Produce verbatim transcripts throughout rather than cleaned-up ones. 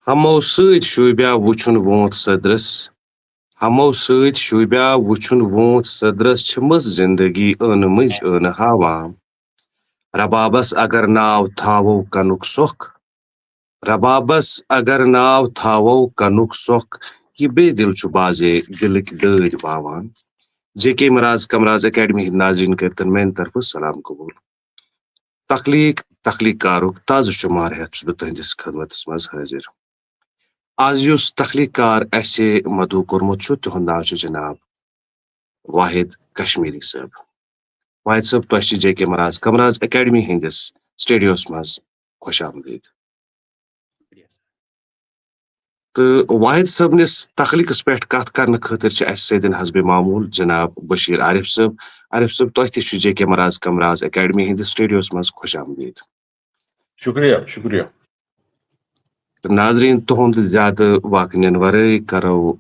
ہمو سۭتۍ شوٗبیا وُچھُن وونٛتھ سٔدرس۔ ہمو سۭتۍ شوٗبیا وُچھُن وونٛتھ سٔدرس، چھِ مٔژ زندگی ٲنہٕ مٔنٛزۍ ٲنہٕ ہاوان۔ ربابس اگر ناو تھاوو کنُک سۄکھ، ربابس اگر ناو تھاوو کنُک سۄکھ، یہِ بے دِل چھُ بازے دِلٕکۍ دٲدۍ واوان۔ جے کے مراز کمراز اکیڈمی ہٕنٛدۍ ناظریٖن کٔرتن میانہِ طرفہٕ سلام قبول۔ تخلیق، تخلیق کارُک تازٕ شمار ہٮ۪تھ چھُس بہٕ تُہنٛدِس خدمتس منٛز حٲضِر۔ از یُس تخلیق کار اسہِ مدعو کوٚرمُت چھُ، تِہُنٛد ناو چھُ جناب واحد کشمیری صٲب۔ واحد صٲب، تۄہہِ چھِ جے کے مراز کمراز اکیڈمی ہٕنٛدِس سٹوڈیوس منٛز خوش آمدید۔ تہٕ واحد صٲبنِس تخلیقس پٮ۪ٹھ کتھ کرنہٕ خٲطرٕ چھِ اسہِ سۭتۍ حسب معمول جناب بشیر عارف صٲب۔ عارف صٲب، تۄہہِ تہِ چھُ جے کے مراز کمراز اکیڈمی ہٕنٛدِس سٹوڈیوس منٛز خوش آمدید۔ شکریہ، شکریہ۔ تہٕ ناظریٖن، تُہُنٛد زیادٕ واقعہٕ نِنہٕ ورٲے کرو،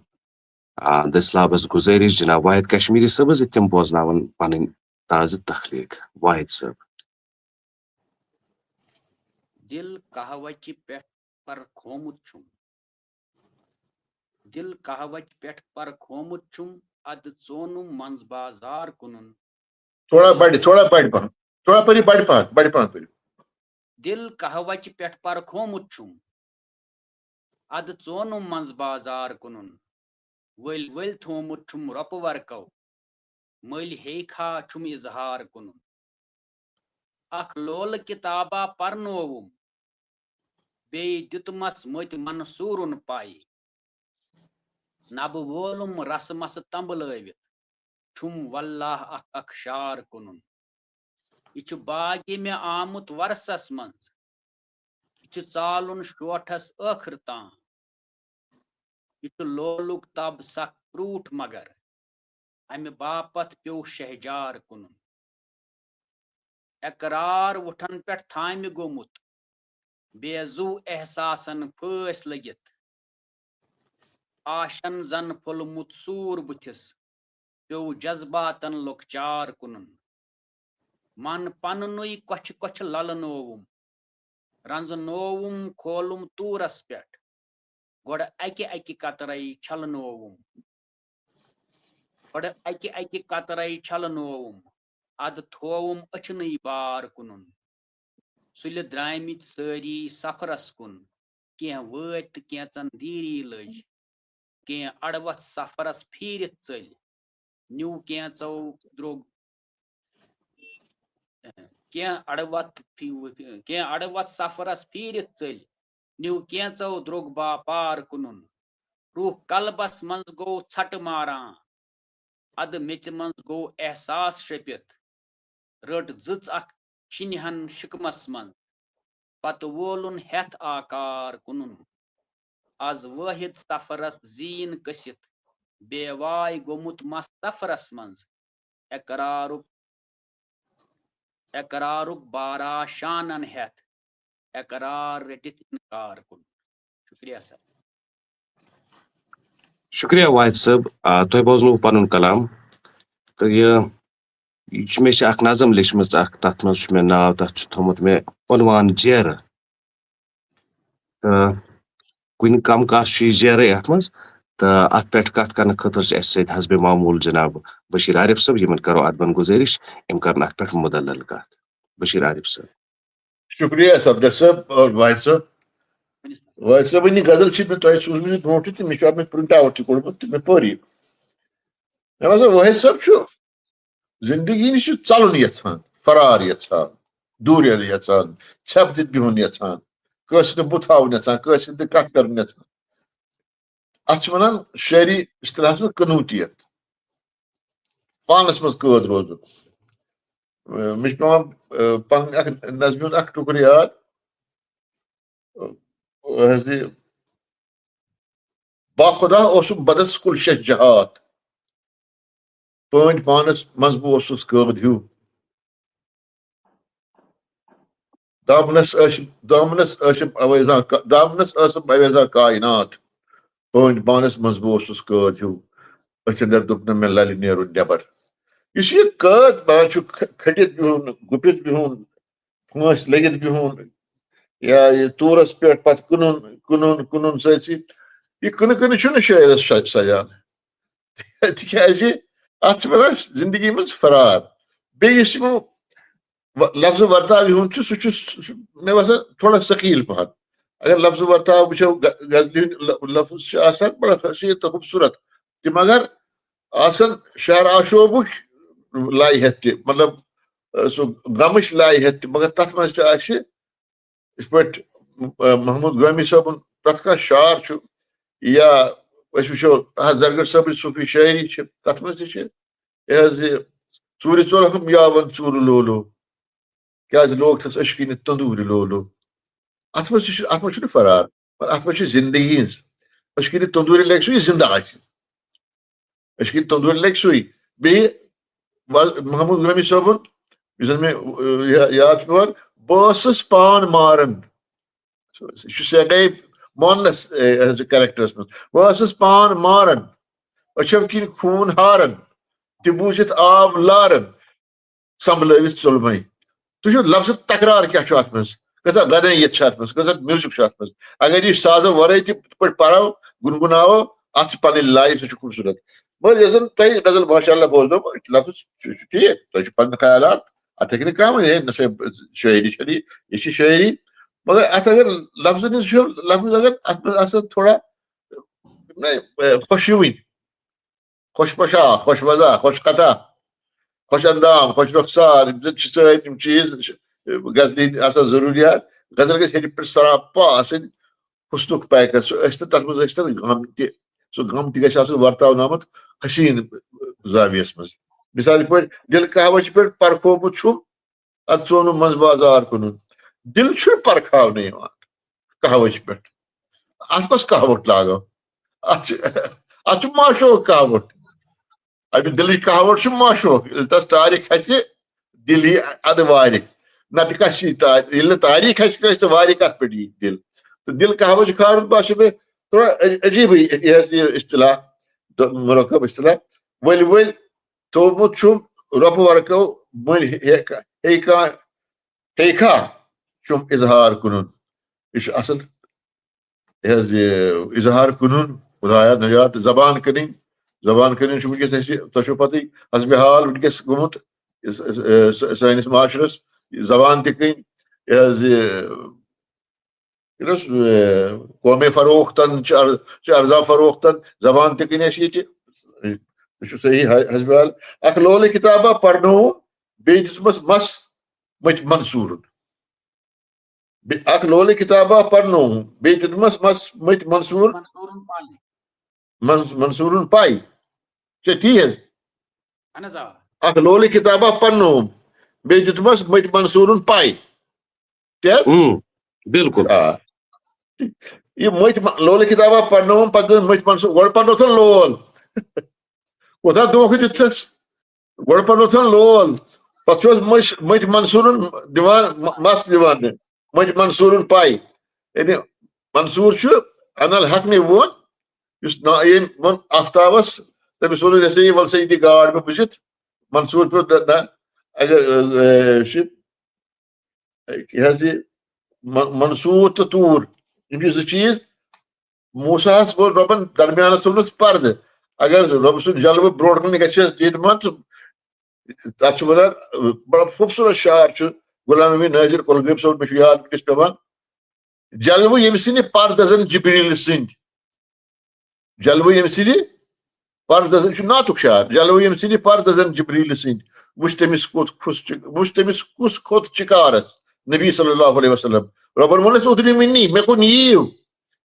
آ، دٔسلابس گُزٲرِش جناب واحد کشمیری صٲبس زِ تِم بوزناون پنٕنۍ تازٕ تخلیق۔ واحد صٲب۔ دِل قہوچہِ پٮ۪ٹھ پرکھومُت چھُم۔ دِل قہوچہِ پٮ۪ٹھ پرکھومُت چھُم، ادٕ ژونُم منٛز بازار کُنُن۔ تھوڑا بڑِ، تھوڑا بڑِ پہن۔ تھوڑا پٔرِو بڑِ پہن، بڑِ پہن پٔرِو۔ دِل قہوچہِ پٮ۪ٹھ پرکھومُت چھُم، ادٕ ژونُم منٛز بازار کُنُن۔ ؤلۍ ؤلۍ تھومُت چھُم رۄپہٕ ورقو، مٔلۍ ہیٚیہِ کھا چھُم اظہار کُنُن۔ اکھ لولہٕ کتابا پرنووُم، بیٚیہِ دیُتمس مٔتۍ منصوٗرُن پَے۔ نبہٕ وولُم رسہٕ مسہٕ تنبلٲوِتھ، چھُم واللہ اکھ اکھ شار کُنُن۔ یہِ چھُ باگہِ مےٚ آمُت ورثس منٛز، یہِ چھُ ژالُن شوٹھس ٲخر تام۔ یہِ چھُ لولُک تب سخ کروٗٹھ مگر، امہِ باپتھ پیوٚو شہجار کُنُن۔ اقرار وُٹھن پٮ۪ٹھ تھامہِ گوٚمُت، بے زُو احساسن پھٲسۍ لٔگِتھ۔ آشن زن پھوٚلمُت سوٗر بُتھِس، پیوٚو جذباتن لۄکچار کُنُن۔ من پننُے کۄچھِ کۄچھِ للنووُم، رنزنووُم کھولُم طورس پٮ۪ٹھ۔ گۄڈٕ اکہِ اکہِ قطرے چھلنووُم۔ گۄڈٕ اکہِ اکہِ قطرے چھلنووُم، ادٕ تھووُم أچھنٕے بار کُنُن۔ سُلہِ درٛامٕتۍ سٲری سفرس کُن، کینٛہہ وٲتۍ تہٕ کینٛژن دیٖری لٔج۔ کینٛہہ اڑوتھ سفرس پھیٖرِتھ ژٔلۍ، نیوٗ کینٛژو درٛوگ۔ کینٛہہ اڑوتھ پھی-، کینٛہہ اڑوتھ سفرس پھیٖرِتھ ژٔلۍ، نیوٗ کینٛژو درٛوگ باپار کُنُن۔ روح قلبس منٛز گوٚو ژھٹہٕ ماران، ادٕ میٚژِ منٛز گوٚو احساس شٔپِتھ۔ رٔٹ زٕژ اکھ شِنہِ ہن شِکمس منٛز، پتہٕ وولُن ہٮ۪تھ آکار کُنُن۔ از وٲحد سفرس زیٖن کٔسِتھ، بے واے گوٚمُت مس سفرس منٛز۔ اقرارُک، اقرارُک بارا شانن ہٮ۪تھ، اقرار رٔٹِتھ انکار کُنُن۔ شُکریہ سر۔ شُکریہ واحد صٲب، آ، تۄہہِ بوزنووُ پنُن کلام۔ تہٕ یہِ، یہِ چھُ، مےٚ چھِ اکھ نظم لیچھمٕژ اکھ، تتھ منٛز چھُ مےٚ ناو، تتھ چھُ تھوٚومُت مےٚ عنوان جیرٕ۔ تہٕ کُنہِ کم کاسہِ چھُ یہِ جیرٕ یتھ منٛز۔ تہٕ اتھ پٮ۪ٹھ کتھ کرنہٕ خٲطرٕ چھِ اسہِ سۭتۍ حسب معمول جناب بشیر عارف صٲب، یِمن کرو ادبن گُزٲرِش، یِم کرن اتھ پٮ۪ٹھ مُدلل کتھ۔ بشیر عارف صٲب۔ شکریہ صفدر صٲب اور واحد صٲب۔ واحد صٲبٕنۍ یہِ غزل چھِ مےٚ تۄہہِ سوٗزمٕژ برونٛٹھٕے تہٕ مےٚ چھُ اَتھ منٛز پرنٹ آوُٹ تہِ کوٚڑمُت تہٕ مےٚ پٔر یہِ۔ مےٚ باسان واحد صٲب چھُ زندگی نِش چھُ ژَلُن یَژھان، فرار یَژھان، دوٗرٮ۪ر یَژھان، ژھٮ۪پھ دِتھ بِہُن یَژھان، کٲنٛسہِ نہٕ بُتھ ہاوُن یَژھان، کٲنٛسہِ سۭتۍ نہٕ کَتھ کَرُن یَژھان۔ اَتھ چھِ وَنان شٲعری اصطلاحَس منٛز قنوٗطیت۔ پانَس منٛز قٲد روزُن۔ مےٚ چھُ پٮ۪وان، آ، پنٕنۍ اکھ نظمہِ ہُنٛد اکھ ٹُکرٕ یاد۔ آ، حظ یہِ، باخدا اوسُم بدس کُل شش جہات۔ پٲنۍ پانس منٛز بہٕ اوسُس قٲد ہیوٗ۔ دامنس ٲسِم، دامنس ٲسِم اویزان کا-، دامنس ٲسٕم اویزان کائنات۔ پٲنۍ پانس منٛز بہٕ اوسُس قٲد ہیوٗ۔ أچھ اندر دوٚپ نہٕ مےٚ للہِ نیرُن نٮ۪بر۔ یُس یہِ قٲد بنان چھُ، کھ-، کھٔٹِتھ بِہُن، گُپِتھ بِہُن، پھٲنٛسۍ لٔگِتھ بِہُن، یا یہِ طورس پٮ۪ٹھ پتہٕ کٕنُن، کٕنُن، کٕنُن سٲرسٕے۔ یہِ کٕنہٕ کٕنہٕ چھُنہٕ شٲعرس سج-، سجان۔ تِکیازِ اتھ چھِ ونان زندگی منٛز فرار۔ بیٚیہِ یُس یِمو و-، لفظ ورتاو یِہُنٛد چھُ، سُہ چھُ س-، مےٚ باسان تھوڑا ثقیٖل پہن۔ اگر لفظ ورتاو وٕچھو، غ-، غزلہِ ہُنٛد ل-، لفظ چھِ آسان بڑا خاصیت تہٕ خوٗبصوٗرت تہِ، مگر آسان شعر آشوبٕکۍ لایہِ ہٮ۪تھ تہِ، مطلب، ٲ، سُہ غمٕچ لایہِ ہٮ۪تھ تہِ، مگر تتھ منٛز تہِ آسہِ یِتھ پٲٹھۍ، ٲ، محمود گٲمی صٲبُن پرٛٮ۪تھ کانٛہہ شعر چھُ، یا أسۍ وٕچھو حظ زرگر صٲبٕنۍ صوٗفی شٲعری چھِ، تتھ منٛز تہِ چھِ یہِ حظ یہِ ژوٗرِ ژوٚل ہم یاون ژوٗرٕ لولو، کیازِ لوگ تھس عشقٕنہِ تندوٗرِ لولو۔ اتھ منٛز تہِ چھُ، اتھ منٛز چھُنہٕ فرار، مگر اتھ منٛز چھِ زندگی ہٕنٛز۔ عشقٕنہِ تندوٗرِ لگہِ سُے، یہِ زندٕ آسہِ۔ عشقٕنہِ تندوٗرِ لگہِ سُے۔ بیٚیہِ وز-، محمود گٲمی صٲبُن، یُس زن مےٚ، ٲ، یا-، یاد چھُ پٮ۪وان، بہٕ ٲسٕس پان ماران۔ یہِ چھُ سیدے مونس، ٲ، یتھ کریکٹرس منٛز۔ بہٕ ٲسٕس پان ماران، أچھو کِنۍ خوٗن ہاران، تہِ بوٗزِتھ آو لاران۔ سنبھلٲوِتھ ژوٚلمَے۔ تُہۍ چھِو لفظ تکرار کیٛاہ چھُ اَتھ منٛز؟ کۭژاہ غنٲیت چھِ اَتھ منٛز؟ کۭژاہ میوٗزک چھُ اَتھ منٛز؟ اگر یہِ سازو ورٲے تہِ یِتھ پٲٹھۍ پَرو، گُنگُناوو، اَتھ چھِ پَنٕنۍ لایِف، سُہ چھُ خوٗبصوٗرت۔ مگر یۄس زَن تۄہہِ غزل ماشاء اللہ بوزنو، لفظ چھُ، چھُ ٹھیٖک، تۄہہِ چھُ پَنٕنہِ خیالات، اَتھ ہیٚکہِ نہٕ کانٛہہ ؤنِتھ، ہے، نہ سا شٲعری چھَنہٕ یہِ، یہِ چھِ شٲعری۔ مگر اَتھ اگر لفظن ہٕنٛز وٕچھو، لفظ اگر اَتھ منٛز آسَن تھوڑا، نہ، خۄشوٕنۍ، خۄش پوشاک، خۄش مزاق، خۄش قطع، خۄش اندام، خۄش رۄخسار، یِم زن چھِ سٲری یِم چیٖز غزلہِ ہٕنٛدۍ آسان ضروٗریات۔ غزل گژھِ ہیٚرِ پٮ۪ٹھ سراپا آسٕنۍ حُسنُک پیکر۔ سُہ ٲسۍ تن، تتھ منٛز ٲسۍ تن غم تہِ، سُہ غم تہِ گژھِ آسُن ورتاونہٕ آمُت حسیٖن زاویس منٛز۔ مثال پٲٹھۍ، دِل کہوٕ چھِ پٮ۪ٹھ پرکھومُت چھُم، اتھ ژونُم منٛز بازار کُنُن۔ دِل چھُنہٕ پرکھاونہٕ یِوان کہوٕچ پٮ۪ٹھ۔ اتھ کۄس کہوٹ لاگو؟ اتھ چھُ، اتھ چھُ معشوق کہوٹ۔ امہِ دِلٕچ کہوٹ چھُ معشوق۔ ییٚلہِ تس تارِ کھسہِ، دِل یی ادٕ وارِ۔ نتہٕ کس یی تارِ؟ ییٚلہِ نہٕ تاری کھسہِ کٲنٛسہِ، تہٕ وارِ کتھ پٮ۪ٹھ یی دِل؟ تہٕ دِل کہوٕچ کھارُن باسیو مےٚ تھوڑا عج-، عجیٖبٕے، یہِ حظ یہِ اصطلاح، دۄ-، مرکب اصطلاح۔ ؤلۍ ؤلۍ تھوٚومُت چھُم رۄپہٕ ورقو مٔلۍ ہے-، ہے کانٛہہ، ہے کھا چھُم اظہار کُنُن۔ یہِ چھُ اصل، یہِ حظ یہِ اظہار کُنُن، خدایا نجات، زبان کٕنٕنۍ۔ زبان کٕنٕنۍ چھُ وٕنکیٚس اَسہِ، تۄہہِ چھو پتہٕے، حسبِ حال وٕنکیٚس گوٚمُت یُس، یُس، یُس سٲنِس معاشرس، یہِ زبان تہِ کٕنۍ، یہِ حظ یہِ یُس، اے، قومِ فروختن چھِ ار-، چھِ ارزا فروختن، زبان تہِ کٕنۍ اَسہِ ییٚتہِ۔ یہِ چھُ صحیح حسبِ حال۔ اکھ لولہٕ کتابہ پرنووُم، بیٚیہِ دِژمَس مس مٔتۍ منصوٗرُن۔ بے-، اکھ لولہٕ کتابہ پرنووُم، بیٚیہِ دِژمَس مس مٔتۍ منصوٗر، منصوٗرُن پاے۔ منص-، منصوٗرُن پاے۔ چھا ٹھیٖک حظ؟ اہن حظ، آ۔ اکھ لولہٕ کتابہ پرنووُم، بیٚیہِ دِژمَس مٔتۍ منصوٗرُن پاے۔ تہِ حظ؟ اۭں، بِلکُل۔ آ۔ یہِ مٔتۍ م-، لولہٕ کِتابہ پرنووُم، پتہٕ گٔے مٔتۍ منصوٗر، گۄڈٕ پرنوتھن لول۔ کوٗتاہ دھوکہٕ دیُت چھَس؟ گۄڈٕ پرنوتھن لول۔ پتہٕ چھُس مٔتۍ، مٔتۍ منصوٗرُن دِوان، م-، مَس دِوان۔ مٔتۍ منصوٗرُن پَے۔ یعنی منصوٗر چھُ اَنَل حق نٕے ووٚن، یُس نا-، ییٚمۍ ووٚن آفتابس، تٔمِس ووٚنُن، "یہِ ہسا یہِ، وَل سا یہِ دِ گاڈ مےٚ بُزِتھ۔" منصوٗر پیوٚو دَ-، دَ-، اگر، اے، چھِ یہِ حظ یہِ م-، منصوٗر تہٕ طوٗر، یِم چھِ زٕ چیٖز۔ موسیٰ ہَس ووٚن رۄبَن درمیانَس تھوٚونَس پردٕ۔ اگر رۄب سُنٛد جلوٕ برونٛٹھ کُن گژھِ ہا، ییٚتہِ مان ژٕ، تَتھ چھُ وَنان، بڑا خوٗبصوٗرت شعر چھُ غلام نبی نٲصِر کۄلگٲمۍ صٲبُن، مےٚ چھُ یاد وٕنکیٚس پٮ۪وان، "جلوٕ ییٚمہِ سٕنٛدِ پردٕ زَن جبریٖل سٕنٛدۍ۔" جلوٕ ییٚمہِ سٕنٛدِ پردٕ زَن، یہِ چھُ نعتُک شعر، "جلوٕ ییٚمہِ سٕنٛدِ پردٕ زَن جبریٖل سٕنٛدۍ، وٕچھ تٔمِس کوٚت کھوٚت چِ-، وٕچھ تٔمِس کُس کھوٚت چِکارَس نبی صلی اللہ علیہ وسلم۔" رۄبَن ووٚنُس، "اُدنوٗنی، مےٚ کُن یِیِو۔"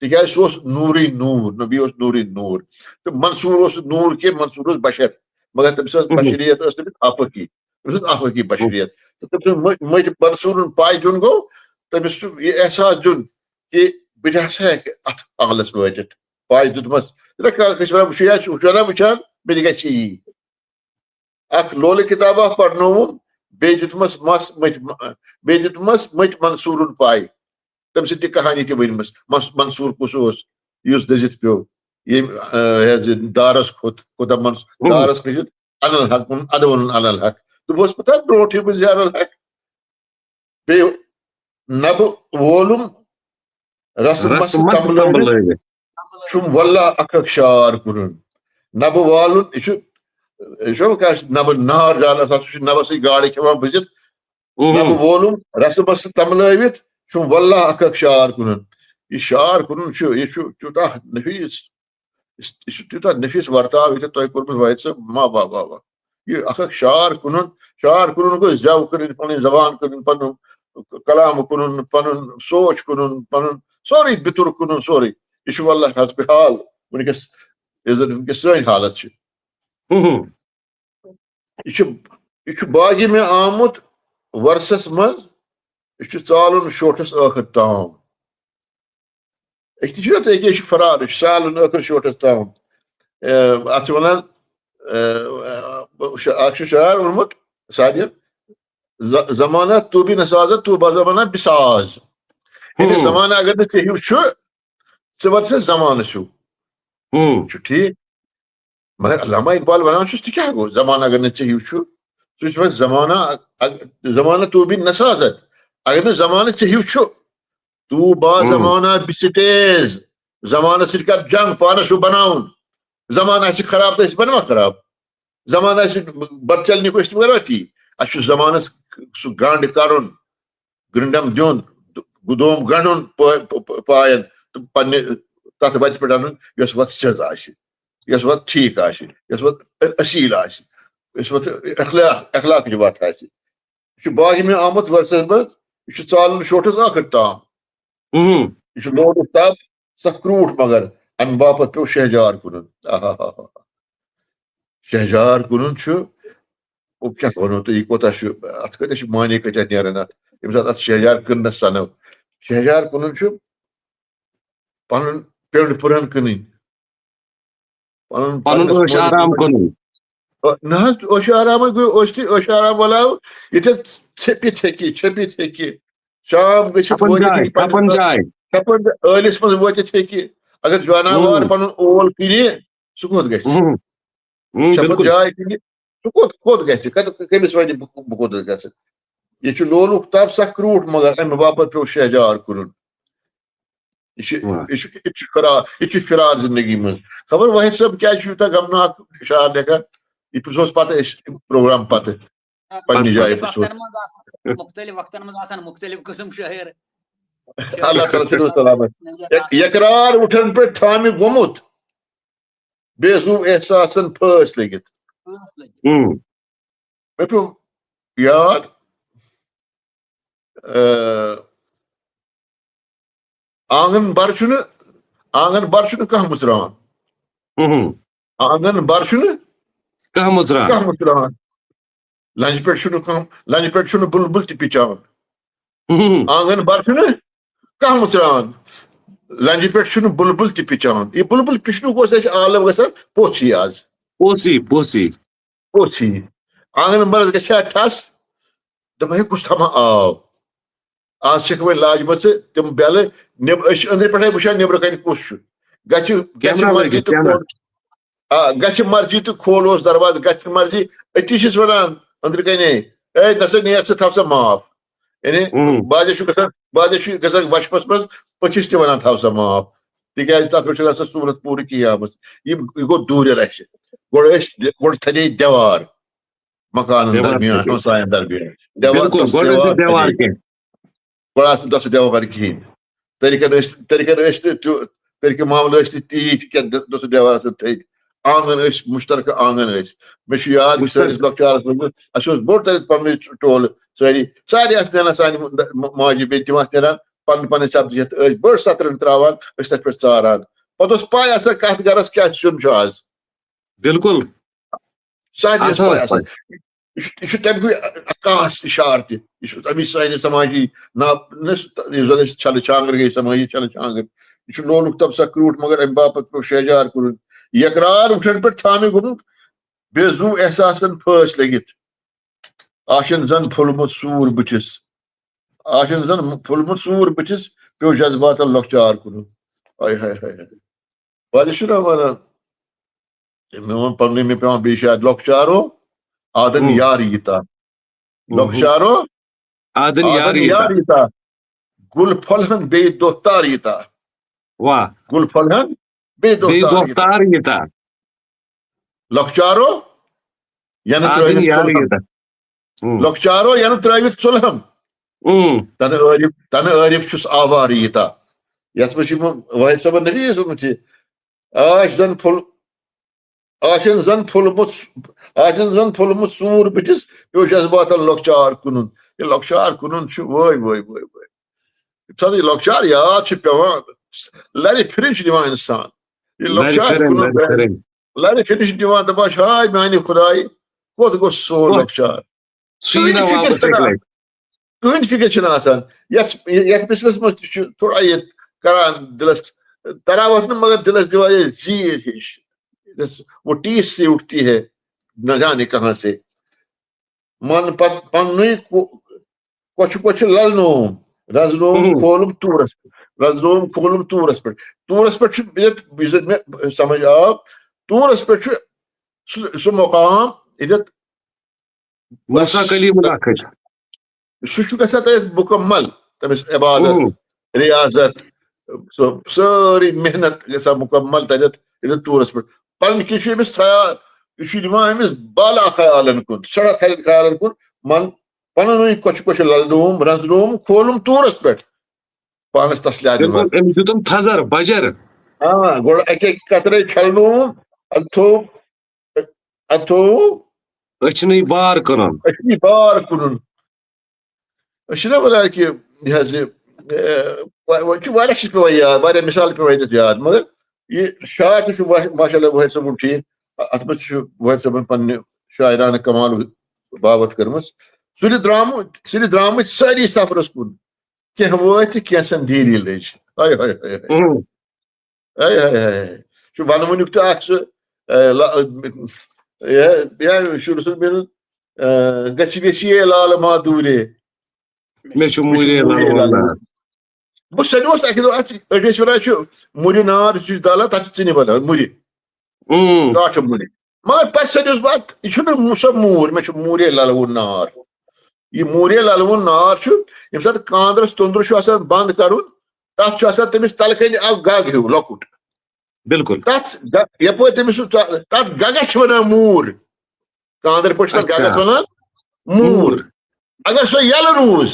تِکیٛازِ سُہ اوس نوٗرٕے نوٗر، نبی اوس نوٗرٕے نوٗر۔ تہٕ منصوٗر اوس نہٕ نوٗر کینٛہہ، منصوٗر اوس بشر، مگر تٔمِس ٲس، اہم۔ بشریت ٲس تٔمِس آفٲقی، تٔمِس ٲس آفٲقی بشریت۔ تہٕ تٔمۍ سُنٛد مٔ-، مٔتۍ منصوٗرُن پاے دیُن گوٚو، تٔمِس چھُ یہِ احساس دیُن کہِ بہٕ تہِ ہسا ہیٚکہٕ اَتھ عملس وٲتِتھ۔ پاے دیُتمَس۔ ییٚلہِ کانٛہہ کٲنٛسہِ وَنان، "وٕچھِو یا، وٕچھِو نا، وٕچھان، مےٚ تہِ گژھِ یی۔" اکھ لولہٕ کِتابہ پرنووُم، بیٚیہِ دیُتمَس مَس مٔتۍ، بیٚیہِ دیُتمَس مٔتۍ منصوٗرُن پاے۔ تٔمۍ سٕنٛز تہِ کہانی تہِ ؤنمٕژ۔ مس-، منصوٗر کُس اوس، یُس دٔزِتھ پیوٚو، ییٚمۍ، آ، یہِ حظ یہِ دارس کھوٚت، کوٗتاہ منص-، اہم۔ دارس کھٔسِتھ اَنَل حق ووٚنُن، اَدٕ ووٚنُن اَنَل حق۔ تہٕ بہٕ اوسُس پَتہٕ برونٛٹھٕے بہٕ زِ اَنَل حق۔ بیٚیہِ نبہٕ وولُم رسہٕ رسہٕ مسہٕ مسہٕ تملٲوِتھ، تملٲوِتھ۔ چھُم واللہ اکھ اکھ شار کُنُن۔ نبہٕ والُن، یہِ چھُ، یہِ چھُ کیٛاہ چھُ نبہٕ نار زالان، سُہ چھُ نبَس سۭتۍ گاڈٕ کھٮ۪وان بٔزِتھ۔ اہم۔ نبہٕ وولُم رسہٕ مسہٕ تملٲوِتھ، چھُم واللہ اکھ اکھ شار کُنُن۔ یہِ شار کُنُن چھُ، یہِ چھُ تیوٗتاہ نفیٖس، یہِ چھُ تیوٗتاہ نفیٖس ورتاو، یہِ چھُ تۄہہِ کوٚرمُت وحید صٲب، ما با با با۔ یہِ اکھ اکھ شار کُنُن، شار کُنُن گوٚو زٮ۪و کٕنٕنۍ، پنٕنۍ زبان کٕنٕنۍ، پنُن کلام کٕنُن، پنُن سونچ کٕنُن، پنُن سورُے بِتُر کٕنُن، سورُے۔ یہِ چھُ واللہ حسب حال وٕنکیٚس، یُس زن وٕنکیٚس سٲنۍ حالت چھِ۔ ہُم۔ یہِ چھُ، یہِ چھُ باغہِ مےٚ آمُت ورسس منٛز، یہِ چھُ ژالُن شوٹھس ٲخر تام۔ أکۍ تہِ چھُنہ تُہۍ، أکۍ چھُ فرار، یہِ چھُ ژالُن ٲخر شوٹھس تام۔ اے، اتھ چھِ ونان، اے، اکھ چھُ شاعر ووٚنمُت، سادیہ، ز-، زمانہ تو بھی نسازت، تو با زمانہ بساز۔ یعنی ہُم۔ زمانہ اگر نہٕ ژےٚ ہیوٗ چھُ، ژٕ وَن سا زمانَس ہیوٗ۔ ہُم۔ چھُ ٹھیٖک۔ مگر علامہ اقبال وَنان چھُس، تہِ کیٛاہ گوٚو؟ زمانہ اگر نہٕ ژےٚ ہیوٗ چھُ، ژٕ چھُکھ وَنان زمانہ، اگ-، زمانہ تو بھی نسازت۔ اگر نہٕ زمانہٕ ژےٚ ہیوٗ چھُ، تو با ہُم۔ زمانہ بستیز۔ زمانَس سۭتۍ کر جنگ، پانَس چھُ بَناوُن۔ زمانہٕ آسہِ خراب تہٕ أسۍ بَنوا خراب۔ زمانہٕ آسہِ بَد چلنی کو، أسۍ تہِ بَنوا تی۔ اَسہِ چھُ زمانَس سُہ گنٛڈ کَرُن۔ گرنڈم دیُن، گُدوم گنڈُن پا-، پا-، پا-، پاین تہٕ پننہِ تتھ وتہِ پٮ۪ٹھ انُن، یۄس وتھ سیٚز آسہِ، یۄس وتھ ٹھیک آسہِ، یۄس وتھ اصیل آسہِ، یۄس وتھ اخلاق، اخلاقٕچ وتھ آسہِ۔ یہِ چھُ باہمہِ آمُت ورسس منٛز، یہِ چھُ ژالُن شوٹھس ٲخر تام۔ اہم۔ یہِ چھُ لوڈُک تب سخ کرٛوٗٹھ، مگر امہِ باپتھ پیوٚو شہجار کٕنُن۔ آہا۔ شہجار کٕنُن چھُ، او، کیٛاہ وَنو تۄہہِ، یہِ کوٗتاہ چھُ، اَتھ کۭتیاہ چھِ معنی، کۭتیاہ نیران اَتھ، ییٚمہِ ساتہٕ اَتھ شہجار کٕننَس سَنو۔ شہجار کٕنُن چھُ پَنُن پیوٚنٛڈ پُرَن کٕنٕنۍ، پَنُن پَنُن پَنُنِس عٲش مٲلِس آرام ماجہِ۔ کٕنُن۔ نہ حظ، عٲش آرام حظ گوٚو، عٲش تہِ، عٲش آرام وَلاو، ییٚتہِ حظ ژھیٚپِتھ ہیٚکہِ، ژھیٚپِتھ ہیٚکہِ۔ شام گٔژھِتھ چھپن وٲتِتھ جاے، ہیٚکہِ پَنُن، چھپن جاے۔ چھپن جاے، ٲلِس منٛز وٲتِتھ ہیٚکہِ۔ اگر جاناوار ہُم۔ پَنُن اول کٕنہِ، سُہ کوٚت گژھِ؟ ہُم۔ ہُم، چھپن بِلکُل۔ جاے کٕنہِ، سُہ کوٚت، کوٚت گژھِ؟ کَتہِ، کٔمِس وَنہِ بہٕ، بہٕ کوٚت گژھٕ؟ یہِ چھُ لولُک تب سخ کرٛوٗٹھ، مگر اَمہِ باپتھ پیوٚو شہجار کٕنُن۔ یہِ چھُ، واہ۔ یہِ چھُ، یہِ چھُ فرار، یہِ چھُ فرار زندگی منٛز۔ خبر واحد صٲب کیٛازِ چھُ یوٗتاہ غمناک شعر لیکھان؟ یہِ پرٛژھوس پَتہٕ أسۍ پروگرام پَتہٕ آ، پننہِ جایہِ مُختٔلِف پرٛژھوس۔ وقتن منٛز آسان، مُختٔلِف وقتن منٛز آسان مُختٔلِف قٕسم شٲعر۔ اللہ تعالیٰ تھٲینو سلامت۔ یک-، یقرار اُٹھن پٮ۪ٹھ تھامہِ گوٚمُت، بے زُو احساسن پھٲسۍ لٔگِتھ۔ پھٲسۍ لٔگِتھ۔ ہُم۔ مےٚ پیوٚو یاد، آ، آنگن بر چھُنہٕ، آنگن بر چھُنہٕ کانٛہہ مُژراوان۔ ہُم۔ آنگن بر چھُنہٕ کانٛہہ مُژراوان۔ کانٛہہ مُژراوان۔ لنجہِ پٮ۪ٹھ چھُنہٕ کانٛہہ، لنجہِ پٮ۪ٹھ چھُنہٕ بُلبُل تہِ پِچان۔ ہُم۔ آنگن بر چھُنہٕ کانٛہہ مُژراوان۔ لنجہِ پٮ۪ٹھ چھُنہٕ بُلبُل تہِ پِچان۔ یہِ بُلبُل پِچنُک اوس اَسہِ عالم گژھان پوٚژھ ہی آز۔ پوٚژھ ہی، پوٚژھ ہی۔ پوٚژھ ہی۔ آنگن برس گژھِ ہا ٹھس، دپہٕ ہے، کُس تھامہ آو؟ آز چھکھ وۄنۍ لاجمژٕ تِم بیلہٕ، نیب-، أسۍ چھِ أنٛدرٕ پٮ۪ٹھے وٕچھان نیبرٕ کنہِ کُس چھُ۔ گژھِ، گژھِ کیمرہ مرضی لٲگِتھ، تہٕ کیمرہ۔ کھول-، آ، گژھِ مرضی تہٕ کھولوس دروازٕ، گژھِ مرضی، أتی چھِس ونان أنٛدرٕ کنے، "اے، نسا نیر ژٕ، تھاو سا معاف۔" یعنی، ہُم۔ بعضے چھُ گژھان، بعضے چھُ گژھان وچھپس منٛز پٔژھِس تہِ ونان، "تھاو سا معاف"، تِکیازِ تتھ پٮ۪ٹھ چھُنہٕ آسان صوٗرت پوٗرٕ کِہیٖنۍ آمٕژ۔ یِم، یہِ گوٚو دوٗرٮ۪ر اَسہِ۔ گۄڈٕ ٲسۍ، گۄڈٕ تھدے دیوار مکانن دیوار درمیان، تھدے۔ ہمساین درمیان۔ دیوار، بِلکُل، تَس گۄڈٕ ٲسۍ دیوار نہٕ دیوار تھدے۔ کینٛہہ۔ گۄڈٕ آسہٕ نہٕ دۄسہٕ دیوار کِہیٖنۍ۔ طریٖقن ٲسۍ، طریٖقن ٲسۍ نہٕ تیوٗ-، طریٖقہٕ معاملہٕ ٲسۍ نہٕ تیٖتۍ کینٛہہ، دۄ-، دۄسہٕ دیوار آسہٕ نہٕ تھٔدۍ۔ آنگن ٲسۍ، مُشترکہٕ آنگن ٲسۍ۔ مےٚ چھُ یاد، مُشترکہٕ۔ سٲنِس لۄکچارس منٛز، اَسہِ اوس بوٚڑ تَتٮ۪تھ پننُے ٹولہٕ، سٲری، سارے آسہٕ نیران، سانہِ ماجہِ بیٚنہِ تِم آسہٕ نیران، پنٕنۍ پنٕنۍ سبزی ہٮ۪تھ ٲسۍ بٔڑ سترن تراوان، أسۍ تتھ پٮ۪ٹھ ژاران۔ پتہٕ اوس پاے آسان کتھ گرس کیٛاہ سیُن چھُ آز۔ بِلکُل۔ سارنٕے ٲس آسان پاے آسان۔ پاے۔ یہِ چھُ، یہِ چھُ تَمہِ گوٚو عکاس اِشارٕ تہِ۔ یہِ چھُ اَمِچ سانہِ سماجی نا-، نہ، یُس زن أسۍ چھلہٕ چھانٛگٕر گٔے، سماجی چھلہٕ چھانٛگٕر۔ یہِ چھُ لولُک تبصرٕ کرٛوٗٹھ، مگر اَمہِ باپتھ پیوٚو شہجار کُنُن۔ یقرار وٕچھن پٮ۪ٹھ تھامہِ گوٚمُت، بے زُو احساسن پھٲسۍ لٔگِتھ۔ آشن زن پھوٚلمُت سوٗر بٕتھِس۔ آشن زن پھوٚلمُت سوٗر بٕتھِس، پیوٚو جذباتن لۄکچار کُنُن۔ ہاے ہاے ہاے ہاے۔ پتہٕ چھُنہ ونان، مےٚ ووٚن پننُے، مےٚ پٮ۪وان بیٚیہِ شاید لۄکچارو آدن ہُم۔ یار ییٖتا۔ ہُم۔ لۄکچارو آدن یار آدن ییٖتا۔ یار ییٖتا۔ گُل پھۄلہن بیٚیہِ دۄہ تار ییٖتا۔ واہ۔ گُل پھۄلہن بیٚیہِ دۄہ بیٚیہِ تار دۄہ ییٖتا۔ تار ییٖتا۔ لۄکچارو ینہٕ آ، ترٲوِتھ دُنیا ژُلہم۔ ییٖتا۔ اۭں۔ لۄکچارو ینہٕ ترٲوِتھ ژُلہم۔ اۭں۔ تنہٕ عٲرف تنہٕ عٲرف چھُس آوارٕ ییٖتا۔ یتھ منٛز چھُ یِمو وٲحد صٲبن نبی اوسمُت یہِ، آش زن پھوٚل آسن زن پھوٚلمُت آسن زن پھوٚلمُت سوٗر بٕتھِس، پیوٚو جذباتن لۄکچار کٕنُن۔ یہِ لۄکچار کٕنُن چھُ وٲے وٲے وٲے وٲے۔ ییٚمہِ ساتہٕ یہِ لۄکچار یاد چھُ پٮ۪وان، لرِ پھِرِن چھُ دِوان انسان۔ یہِ لرِ لۄکچار پھِرٕنۍ، کٕنُن لرِ پھِرٕنۍ۔ لرِ پھِرِن چھُ دِوان، دپان چھُ، ہاے میانہِ خدایہِ، کوٚت گوٚژھ سون کوٚت؟ لۄکچار؟ سُے نہ کٕہٕنۍ فِکر واپس چھَنہٕ اَکہِ آسان۔ لٹہِ۔ کٕہٕنۍ فِکر چھِنہٕ آسان۔ یَتھ یَتھ مِثلَس منٛز تہِ چھُ تھوڑا یہِ کران دِلَس تراوَتھ نہٕ، مگر دِلَس دِوان یہِ زیٖر ہِش۔ جیسے وہ ٹیس سے اٹھتی ہے، نہ جانے کہاں سے۔ من پت پننُے کو-، کۄچھِ کۄچھِ للنوم، رزنوم ہُم۔ کھولُم توٗرَس پٮ۪ٹھ، رزنوم کھولُم توٗرَس پٮ۪ٹھ۔ توٗرَس پٮ۪ٹھ چھُ ییٚتٮ۪تھ، یُس مےٚ سمجھ آو، توٗرَس پٮ۪ٹھ چھُ سُہ سُہ مقام ییٚتٮ۪تھ موسیٰ کلیم اللہ کھٔتۍ۔ سُہ چھُ گژھان تتہِ مُکمل، تٔمِس عبادت، اۭں۔ ریاضت، سُہ سٲرٕے محنت گژھان مُکمل تتٮ۪تھ، ییٚتٮ۪تھ طورس پٮ۪ٹھ۔ پنُن کِنۍ چھُ أمِس خیال، یہِ چھُ یِوان أمِس بالا خیالن کُن، سڑا خیال، خیالن کُن۔ من پننُے کۄچھِ کۄچھِ للنوم، رنزنوم، کھولُم طورس پٮ۪ٹھ۔ پانس تسلیہ دِوان۔ بِلکُل، أمۍ دیُتُم تھزر بجر۔ آ، گۄڈٕ اکہِ اکہِ قطرے چھلنوم، اتھ تھوٚو، اتھ تھوٚو أچھنٕے بار کٕنُن۔ أچھنٕے بار کٕنُن۔ أسۍ چھِنہ وَنان کہِ یہِ حظ یہِ، اے، وۄنۍ، وۄنۍ چھِ واریاہ چیٖز پٮ۪وان یاد، واریاہ مِثال پٮ۪وان ییٚتٮ۪تھ یاد، مگر یہِ شاعر تہِ چھُ وا-، ماشاء اللہ وٲحد صٲبُن ٹھیٖک، اَتھ منٛز چھُ وٲحد صٲبُن پنٛنہِ شاعرانہٕ کمال باوَتھ کٔرمٕژ۔ سُلہِ درٛامُت، سُلہِ درٛامٕتۍ سٲری سفرَس کُن، کینٛہہ وٲتۍ تہٕ کینٛژھن دیٖری لٔج۔ ہاے ہاے ہاے ہاے۔ اۭں۔ ہاے ہاے ہاے ہاے۔ چھُ ونوُنُک تہٕ اکھ سُہ، اے، لا-، اے، یا شُر سُنٛد میٖنُن، اے، گژھِ ویسی اے لال مادوٗرے۔ مےٚ چھُ موٗرے لال وَنان۔ بہٕ سَنیوس اَکہِ دۄہ اَتھ، أڑۍ ٲسۍ وَنان چھُ مُرِ نار، یُس چھُ زالان، تَتھ چھِ ژِنہِ بَنان، مُرِ، اۭں۔ کاٹھٕ مُرِ۔ مگر پَتہٕ سَنیوس بہٕ اَتھ، یہِ چھُنہٕ سۄ موٗر، مےٚ چھُ موٗرے لَلوُن نار۔ یہِ موٗرے لَلوُن نار چھُ، ییٚمہِ ساتہٕ کانٛدرَس توٚنٛدرٕ چھُ آسان بنٛد کَرُن، تَتھ چھُ آسان تٔمِس تَلہٕ کَنہِ اَکھ گَگ ہیوٗ لۄکُٹ۔ بِلکُل۔ تَتھ گَ-، یَپٲرۍ تٔمِس سُہ ژَ-، تَتھ گَگَس چھِ وَنان موٗر۔ کانٛدرٕ پٲٹھۍ چھِ تَتھ اچھا۔ گَگَس وَنان موٗر۔ موٗر۔ اگر سۄ یَلہٕ روٗز،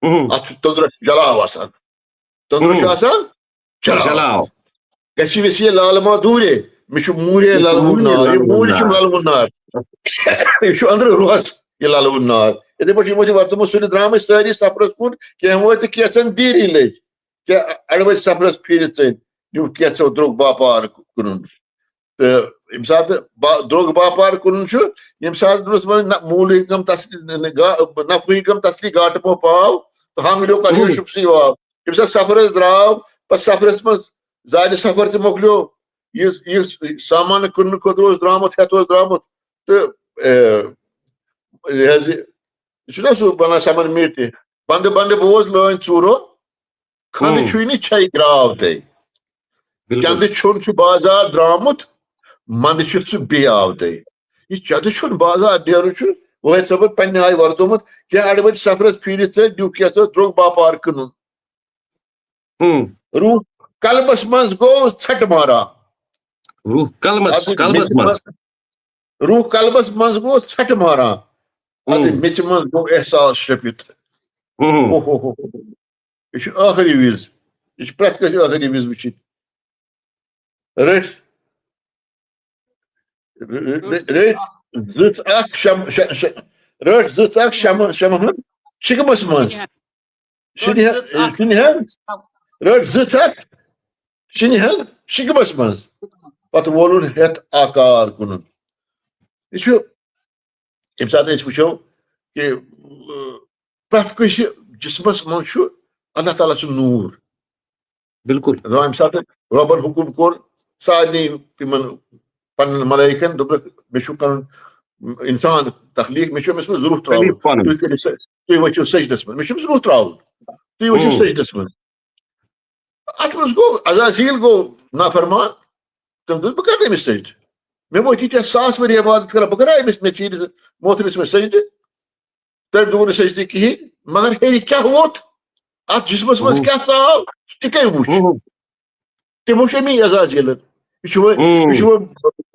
اۭں۔ اَتھ چھُ توٚنٛدرَس جلاو آسان۔ توٚنٛدرَس چھُ اۭں۔ آسان جلاو۔ جلاو۔ گژھِ ویسی لالہٕ مادوٗرے، مےٚ چھُ موٗرے مےٚ چھُ لَلوُن موٗرے نار، یہِ لَلوُن موٗرۍ چھُم نار۔ لَلوُن نار۔ یہِ چھُ أنٛدرٕ روز یہِ لَلوُن نار۔ یِتھَے پٲٹھۍ یِمو چھِ وَرتومُت سُلہِ درٛامٕتۍ سٲری سفرَس کُن، کینٛہہ وٲتۍ تہٕ کینٛژھن دیٖری لٔج، کینٛہہ اَڑٕ وٲتۍ سفرَس پھیٖرِتھ ژٔلۍ، نیوٗ کینٛژھو درٛوٚگ باپار کُنُن۔ تہٕ ییٚمہِ ساتہٕ با-، درٛوٚگ باپار کُنُن چھُ، ییٚمہِ ساتہٕ دُنس وَنان نہ، موٗلٕے کم تسلی، نہ، گا-، نفعٕے کم تسلی، گاٹہٕ مو پاو، تہٕ ہنٛگلیو کریو اۭں۔ شُپسٕے واو۔ ییٚمہِ ساتہٕ سفرس درٛاو، پتہٕ سفرس منٛز زیادٕ سفر تہِ مۄکلیو، یُس، یُس سامان کٕننہٕ خٲطرٕ اوس درٛامُت، ہٮ۪تھ اوس درٛامُت، تہٕ، اے، یہِ حظ یہِ، یہِ چھُنہ سُہ وَنان سَمن میٖٹھِ، بنٛدٕ بنٛدٕ بوز لٲنۍ ژوٗرو، کھنٛدٕ اۭں۔ چھُے نہٕ چھے گرٛاو تہِ۔ بِلکُل۔ چندٕ چھُن چھُ بازار درٛامُت، منٛدٕ چھُ سُہ بیٚیہِ آو تہِ۔ یہِ چندٕ چھُن بازار نیرُن چھُ وٲحد صٲبن پننہِ آیہِ ورتومُت، کینٛہہ اَڑٕ ؤتھۍ سفرس پھیٖرِتھ ژٔلۍ، دیُت کینٛژھو درٛوٚگ باپار کٕنُن۔ ہُم۔ روح قلبس منٛز گوٚو ژھٹہٕ مارا۔ روح قلبس، ادٕ قلبس مےٚ تہِ منٛز۔ روح قلبس منٛز گوٚو ژھٹہٕ مارا۔ ادٕ ہُم۔ مےٚ تہِ منٛز گوٚو احساس شرپِتھ۔ ہُم۔ اوہ ہو ہو۔ یہِ چھُ ٲخری وِز۔ یہِ چھُ پرٛٮ۪تھ کٲنٛسہِ ٲخری وِز وٕچھِنۍ۔ رٔٹۍ، رٔ-، رٔ-، رٔٹۍ زٕژ اکھ شم-، ش-، ش-، رٔٹۍ زٕژ اکھ شم-، شمہٕ ہن شِکمس منٛز۔ شِنہِ ہن، شِنہِ ہن، رٔٹۍ زٕژ اکھ شِنہِ ہن شِکمس منٛز۔ پتہٕ وولُن ہٮ۪تھ آکار کُنُن۔ یہِ چھُ، ییٚمہِ ساتہٕ أسۍ وٕچھو کہِ، اۭں، پرٛٮ۪تھ کٲنٛسہِ جسمس منٛز چھُ اللہ تعالیٰ سُنٛد نوٗر۔ بِلکُل۔ دَپان ییٚمہِ ساتہٕ رۄبن حُکُم کوٚر سارنٕے یِمن پننٮ۪ن ملٲیکن، دوٚپُکھ، مےٚ چھُ کرُن اِنسان تخلیٖق، مےٚ چھُ أمِس منٛز ضروٗرت ترٛاوُن۔ خلیٖق پنُن۔ تُہۍ کٔرِو سا-، تُہۍ ؤتھِو سجدس منٛز، مےٚ چھُ أمِس ضروٗرت ترٛاوُن۔ تُہۍ ؤتھِو ہُم۔ سجدس منٛز۔ اتھ منٛز گوٚو عزازیل گوٚو نافرمان، تٔمۍ دوٚپ، بہٕ کرٕ نہٕ أمِس سجدٕ۔ مےٚ وٲتۍ ییٖتیٛاہ ساس ؤری عبادت کران، بہٕ کرا أمِس، مےٚ ژیٖرِ موترِس منٛز سجدٕ؟ تٔمۍ دوٚپ نہٕ سجدٕ کِہیٖنۍ، مگر ہیٚرِ کیٛاہ ووت؟ اتھ جسمس منٛز کیٛاہ ژاو، تہِ کٔمۍ وُچھ؟ ہُم۔ تِم وٕچھ امی عزازیلن۔ یہِ چھُ وۄنۍ، یہِ چھُ وۄنۍ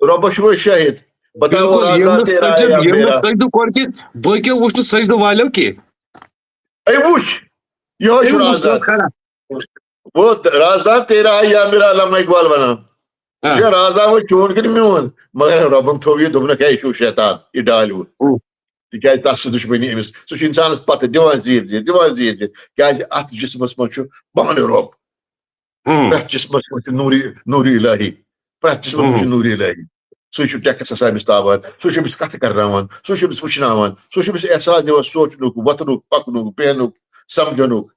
رۄبس چھُ وۄنۍ شٲہِد۔ بتاوو بِلکُل، ییٚمۍ رازدار نہٕ تیرا سجد، یا ییٚمۍ نہٕ میرا۔ سجدٕ کوٚر کینٛہہ، باقیو وٕچھ نہٕ سجدٕ والیو کینٛہہ۔ أمۍ وٕچھ، یِہوٚے چھُ أمۍ وٕچھ رازدار۔ توتہِ کھڑا۔ وہ رازدار تیرا یا میرا، علامہ اقبال ونان۔ آ۔ یہِ چھا رازدار وۄنۍ چون کِنہٕ میون؟ مگر رۄبن تھوٚو یہِ، دوٚپنکھ، ہے، یہِ چھُو شیطان، یہِ ڈالہِ وُن۔ اۭں۔ تِکیازِ تس چھِ دُشمنی أمِس، سُہ چھُ انسانس پتہٕ دِوان زیٖر زیٖر، دِوان زیٖر زیٖر، کیازِ اتھ جسمس منٛز چھُ پانہٕ رۄب۔ ہُم۔ پرٛٮ۪تھ جسمس منٛز چھُ نوٗرِ، نوٗرِ الٰہی۔ پرٛٮ۪تھ جسمس منٛز چھُ ہُم۔ نوٗرِ الٰہی۔ سُے چھُ ٹیکس آسان أمِس تاوان، سُہ چھُ أمِس کتھٕ کرناوان، سُہ چھُ أمِس وٕچھناوان، سُہ چھُ أمِس احساس دِوان سونٛچنُک، وۄتھنُک، پکنُک، بیہنُک، سمجھنُک،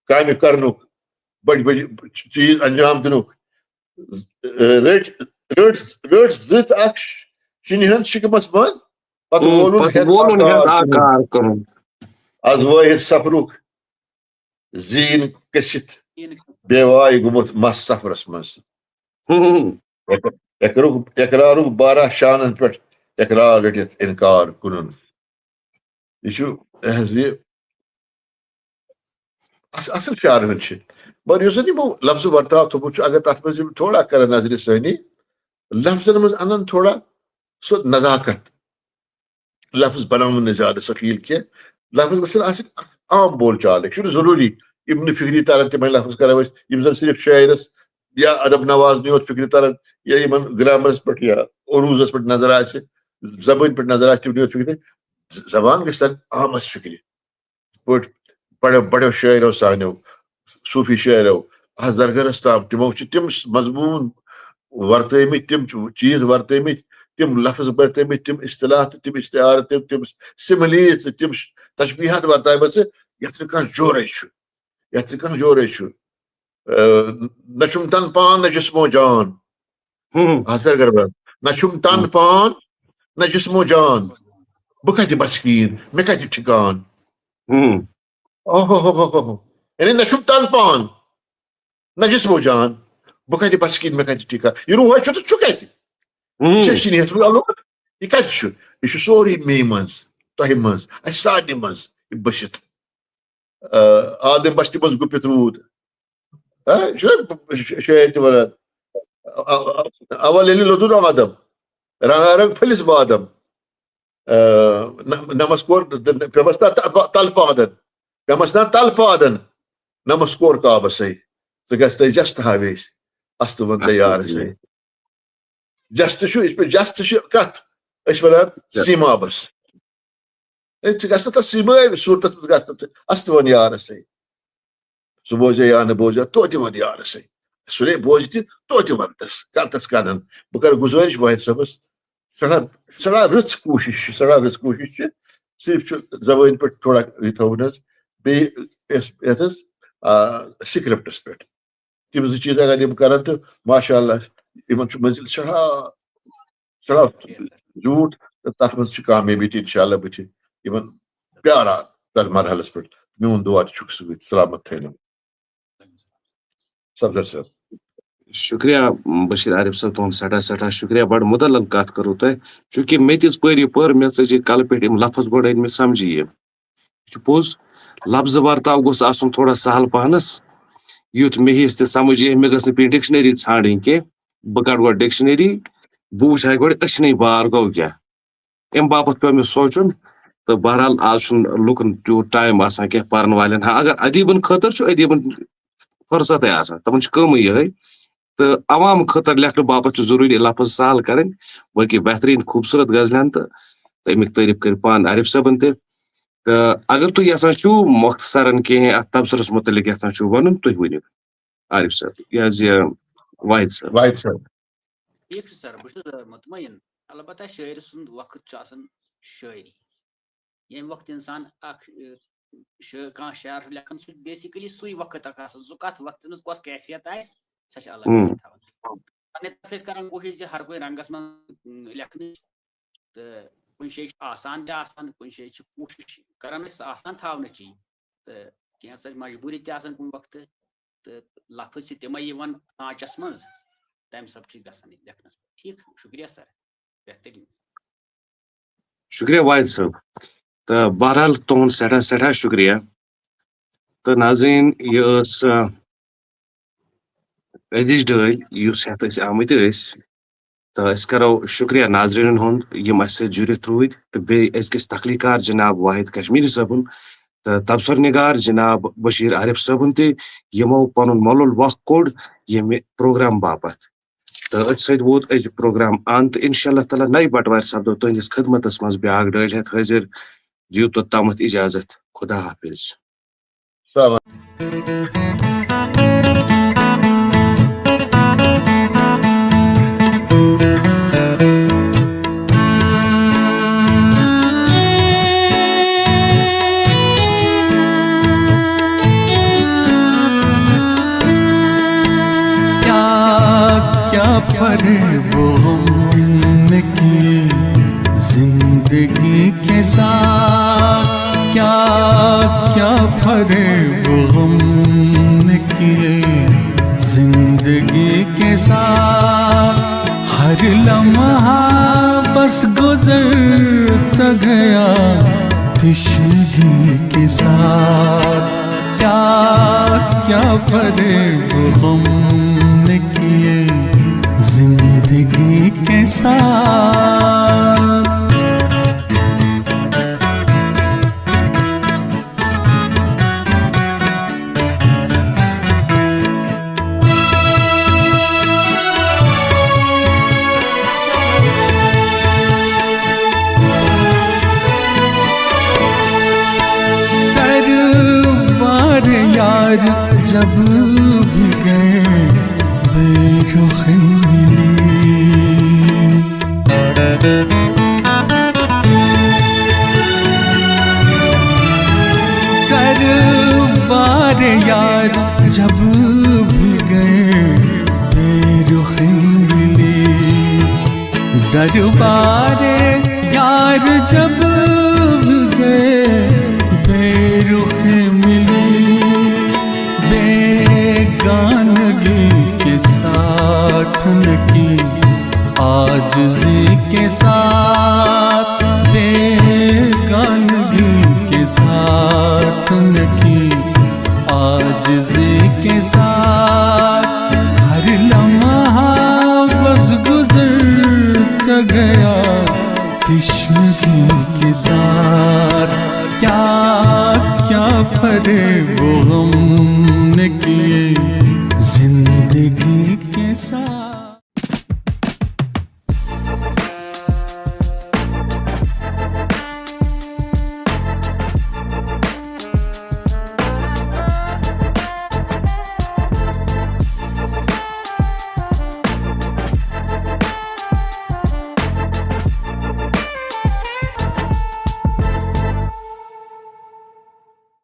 کامہِ کرنُک، بٔڑۍ بٔڑۍ چیٖز انجام دِنُک۔ رٔٹۍ، رٔٹۍ، رٔٹۍ زٕژ اکھ شِنہِ ہٕنٛز شِکمس منٛز، پتہٕ ہُم، وولُن پتہٕ ہٮ۪تھ وولُن ہٮ۪تھ آکار آکار کٔرٕن۔ از وٲحد سفرُک زیٖن کٔسِتھ بے واے گوٚمُت مس سفرس منٛز۔ ہُم۔ اقرارُک، اقرارُک بارہ شانن پٮ۪ٹھ اقرار رٔٹِتھ انکار کُنُن۔ یہِ چھُ، یہِ حظ یہِ اص-، اصل شعرن چھِ۔ مگر یُس زن یِمو لفظ ورتاو تھوٚمُت چھُ، اگر تتھ منٛز یِم تھوڑا کرن نظرِ ثٲنی، لفظن منٛز انن تھوڑا سُہ نزاکت۔ لفظ بناوُن نہٕ زیادٕ ثقیل کینٛہہ۔ لفظ گژھن آسٕنۍ اکھ عام بول چال۔ یہِ چھُنہٕ ضروٗری ابن فکری ترن تِمے لفظ کرو أسۍ، یِم زن صرف شاعرس یا ادب نواز نٕے یوت فکرِ ترن، یا یِمن گرامرس پٮ۪ٹھ یا عروضس پٮ۪ٹھ نظر آسہِ، زبٲنۍ پٮ۪ٹھ نظر آسہِ، تِمنٕے یوت فکرِ ترن۔ ز-، زبان گژھِ ترٕنۍ عامس فکرِ۔ یِتھ پٲٹھۍ بڑیو، بڑیو شٲعرو سانیو، صوٗفی شٲعرو، اتھ درگرس تام، تِمو چھِ تِم مضموٗن ورتٲومٕتۍ، تِم چیٖز ورتٲومٕتۍ، تِم لفظ ورتٲومٕتۍ، تِم اصطلاح تہٕ تِم استعارٕ، تِم، تِم سِملیٖز تہٕ تِم تشبیہات ورتٲومٕژٕ، یتھ نہٕ کانٛہہ جورے چھُ، یتھ نہٕ کانٛہہ جورے چھُ۔ آ، نہ چھُم تن پان، نہ جسمو جان۔ ہُم۔ حضرت گربر، نہ چھُم تن ہُم۔ پان، نہ جسمو جان۔ بہٕ کتہِ بسکیٖن، مےٚ کتہِ ٹھِکان؟ ہُم۔ اوہ ہو ہو ہو ہو۔ یعنی نہ چھُم تن پان، نہ جسمو جان۔ بہٕ کتہِ بسکیٖن، مےٚ کتہِ ٹھِکان؟ یہِ روح چھُ تہٕ چھُ کتہِ؟ ہُم۔ ژےٚ چھُے نہٕ یتھ منٛز الوٚکھ۔ یہِ کتہِ چھُ؟ یہِ چھُ سورُے مے منٛز، تۄہہِ منٛز، اسہِ سارنٕے منٛز یہِ بٔسِتھ۔ آ، آدم بستی منٛز گُپِتھ روٗد۔ ہا، یہِ چھُنہ ش-، شٲعر تہِ ونان۔ اَ-، اَ-، اَ-، اول ییٚلہِ لوٚدُن آدم، رنگا رنگ پھٔلِس بادم۔ آ، نہ-، نمس کوٚر، پیمس نا تل-، تل پادن۔ پیمس نا تل پادن۔ نمس کوٚر کعبس ہے۔ ژٕ گژھ تَے جستہٕ ہاویس۔ استہٕ وَن تَے اَستہٕ یارس ہے۔ جستہٕ چھُ، یِتھ پٲٹھۍ جستہٕ چھُ کتھ؟ أسۍ ونان جستہٕ۔ سیٖمابس۔ ہے، ژٕ گژھ نہٕ تتھ سیٖمٲوِس صوٗرتس منٛز گژھ نہٕ ژٕ۔ استہٕ وَن یارس ہے۔ سُہ بوزے یا نہٕ بوزے، توتہِ وَن یارس ہے۔ سُہ نے بوزِ تہِ، توتہِ وَن تس، کر تس کنن۔ بہٕ کرٕ گُزٲرِش واحد صٲبس، سٮ۪ٹھاہ، سٮ۪ٹھاہ رٕژ کوٗشِش چھِ، سٮ۪ٹھاہ رٕژ کوٗشِش چھِ۔ صرف چھُ زبٲنۍ پٮ۪ٹھ تھوڑا یہِ تھاوُن حظ، بیٚیہِ یَس-، یَتھ حظ، آ، سکرپٹس پٮ۪ٹھ۔ تِم زٕ چیٖز اگر یِم کرن تہٕ ماشاء اللہ یِمن چھُ مٔنزِل سٮ۪ٹھاہ، سٮ۪ٹھاہ زیوٗٹھ تہٕ تتھ منٛز چھِ کامیٲبی تہِ انشاء اللہ بٕتھِ یِمن پیاران تتھ مرحلس پٮ۪ٹھ۔ میون دُعا تہِ چھُکھ سۭتۍ، سلامت تھٲینو۔ صفدر صٲب۔ شُکریہ بشیٖر عارف صٲب، تُہُنٛد سٮ۪ٹھاہ سٮ۪ٹھاہ شُکریہ، بڑٕ مُدلل کتھ کٔرٕو تۄہہِ، چوٗنٛکہِ مےٚ تہِ یِژ پٲرۍ یہِ پٔر، مےٚ ژٔجہِ کلہٕ پٮ۪ٹھ یِم لفظ گۄڈٕ أنۍ مےٚ سمجھی یہِ۔ یہِ چھُ پوٚز، لفظہٕ ورتاو گوٚژھ آسُن تھوڑا سہل پہنس، یُتھ مےٚ ہِش تہِ سمجھ یِیہِ، مےٚ گٔژھ نہٕ پیٚنۍ ڈکشنری ژھانڈٕنۍ کینٛہہ، بہٕ کڑٕ گۄڈٕ ڈکشنری، بہٕ وٕچھِ ہا گۄڈٕ أچھنٕے بار گوٚو کیٛاہ۔ امہِ باپتھ پیوٚو مےٚ سونٛچُن۔ تہٕ بہرحال، آز چھُنہٕ لُکن تیوٗت ٹایم آسان کینٛہہ پرن والٮ۪ن۔ ہاں، اگر ادیٖبن خٲطرٕ چھُ، ادیٖبن فرصتٕے آسان، تِمن چھِ کٲمٕے یِہے۔ تہٕ عوام خٲطرٕ لیکھنہٕ باپتھ چھُ ضروٗری لفظ سہل کرٕنۍ، باقٕے بہتریٖن خوٗبصوٗرت غزلن تہٕ، تہٕ امیُک تعریف کٔرِو پانہٕ عارف صٲبن تہِ۔ تہٕ اگر تُہۍ یژھان چھِو مختصرن کینٛہہ اتھ تبصرس متعلق یژھان چھِو ونُن، تُہۍ ؤنِو عارف صٲب، یہِ حظ یہِ واحد صٲب۔ واحد صٲب۔ ٹھیک چھُ سر، بہٕ چھُس، آ، مطمئن۔ البتہ شٲعرٕ سُنٛد وقت چھُ آسان شٲعری۔ ییٚمہِ وقتہٕ اِنسان اکھ، آ، شٲ-، کانٛہہ شعر چھُ لیکھان، سُہ چھُ basically سُے وقت اکھ آسان۔ سُہ کتھ وقتس منٛز کۄس کیفیت آسہِ، سۄ چھِ الگ ہُم۔ کتھ تھاوان۔ پننہِ طرفہٕ أسۍ کران کوٗشِش زِ ہر کُنہِ رنگس منٛز، م، لیکھنٕچ۔ تہٕ کُنہِ جایہِ چھُ آسان تہِ آسان، کُنہِ جایہِ چھِ کوٗشِش کران أسۍ سُہ آسان تھاونٕچی۔ تہٕ کینٛژھا چھِ مجبوٗری تہِ آسان کُنہِ وقتہٕ۔ تہٕ لفظ چھِ تِمے یِوان سانٛچس منٛز، تمہِ سببہٕ چھُ گژھان یہِ لیکھنس منٛز۔ ٹھیٖک، شُکریہ سر، بہتریٖن۔ شُکریہ واحد صٲب۔ تہٕ بہرحال، تُہُنٛد سٮ۪ٹھاہ، سٮ۪ٹھاہ شُکریہ۔ تہٕ ناظریٖن، یہِ ٲس، آ، عزیز ڈٲلۍ، یُس ہٮ۪تھ أسۍ آمٕتۍ ٲسۍ۔ تہٕ أسۍ کرو شُکریہ ناظریٖنن ہُنٛد، یِم اَسہِ سۭتۍ جُڑِتھ روٗدۍ، تہٕ بیٚیہِ أزکِس تخلیٖقار جناب واحد کشمیٖری صٲبُن تہٕ تبصرٕ نِگار جناب بشیٖر عارف صٲبُن تہِ، یِمو پنُن مۄلُل وق کوٚڑ ییٚمہِ پروگرام باپتھ۔ تہٕ أتھۍ سۭتۍ ووت أزیُک پروگرام انت۔ انشاءاللہ تعالیٰ نَیہِ بٹوارِ سپدو تُہنٛدِس خدمتس منٛز بیٛاکھ ڈٲلۍ ہٮ۪تھ حٲضِر۔ دِیِو توٚتامَتھ اجازت۔ خدا حافظ۔ کیا کیا فریب ہم نے کیے زندگی کے ساتھ، کیا کیا فریب ہم نے کیے زندگی کے ساتھ۔ ہر لمحہ بس گزرتا گیا تشنگی کے ساتھ۔ کیا کیا فریب ہم نے کیے زندگی کے ساتھ۔ دربار یار جب بھی گئے بے رخ ملی۔ دربار یار جب بھی گئے بے رخ ملی۔ دربار یار جب بھی گئے بے رخ ملی۔ بیگانگی کے ساتھ نہ کی، عاجزی کے ساتھ، بیگانگی کے ساتھ نہ کی، عاجزی کے ساتھ۔ ہر لمحہ بس گزرتا گیا تشنگی کے ساتھ۔ کیا کیا فریب ہم نے کیے